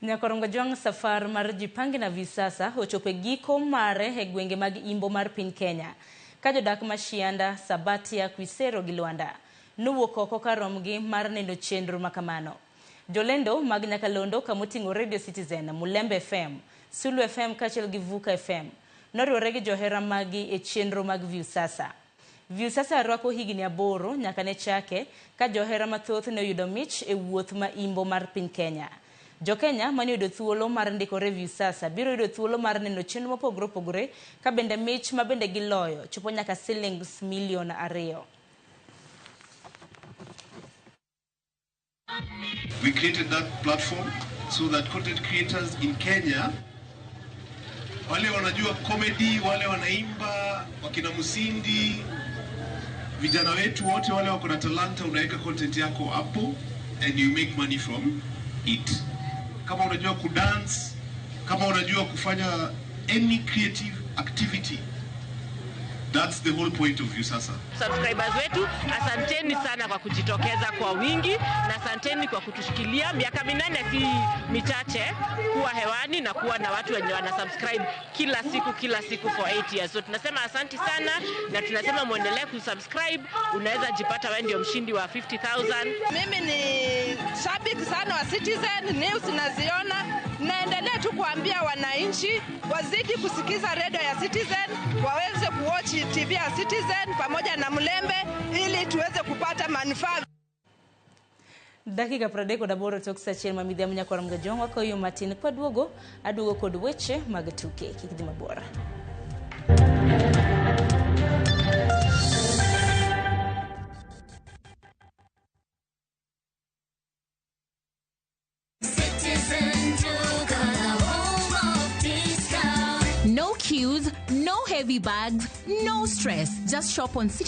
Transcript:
Nyakorongo Jwang' safar mar Jipange na Viusasa ochopo e giko mare e gwenge mag imbo mar piny Kenya. Ka jodak ma Shianda, Sabatia, Khwisero gi Luanda nowuok oko kar romgi mar neno chenro makamano. Jolendo mag nyakalondo kamoting'o Radio Citizen, Mulembe FM, Sulu FM kaachiel gi Vuka FM noriwore gi johera maggi e chenro mag Viusasa. Viusasa rwako higni 8 nyaka ne chake ka johera mathoth ne oyudo mich e wuoth ma imbo mar piny Kenya. Jo-Kenya mane oyudo thuolo mar ndikore Viusasa biro yudo thuolo mar neno chenro mopogore opogore ka bende mich ma bende giloyo chopo nyaka silings milion 2. We created that platform so that content creators in Kenya, wale wanajua comedy, wale wanaimba, wakina Musindi, vijana wetu wote wale wako na talanta, unaweka content yako hapo and you make money from it. Kama unajua kudance, kama unajua kufanya any creative activity, that's the whole point of Viusasa. Subscribers wetu, asanteni sana kwa kujitokeza kwa wingi na asanteni kwa kutushikilia. Miaka 8 si michache kuwa hewani na kuwa na watu wenye wana subscribe kila siku, kila siku for 8 years. So tunasema asanti sana na tunasema muendelee kusubscribe. Unaweza jipata wewe ndio mshindi wa 50,000. Mimi ni shabiki sana wa Citizen News, naziona. Naendelea tu kuambia wananchi wazidi kusikiza radio ya Citizen, waweze kuwatch TV ya Citizen pamoja na Mulembe ili tuweze kupata manufaa. Dakika 38 tok saa achiel ma midhiambo nyakwar Mgajwang' wakoyo matin kwaduogo aduogo kod weche mag tuke. Kik dhi mabor. No queues, no heavy bags, no stress. Just shop on Citizen.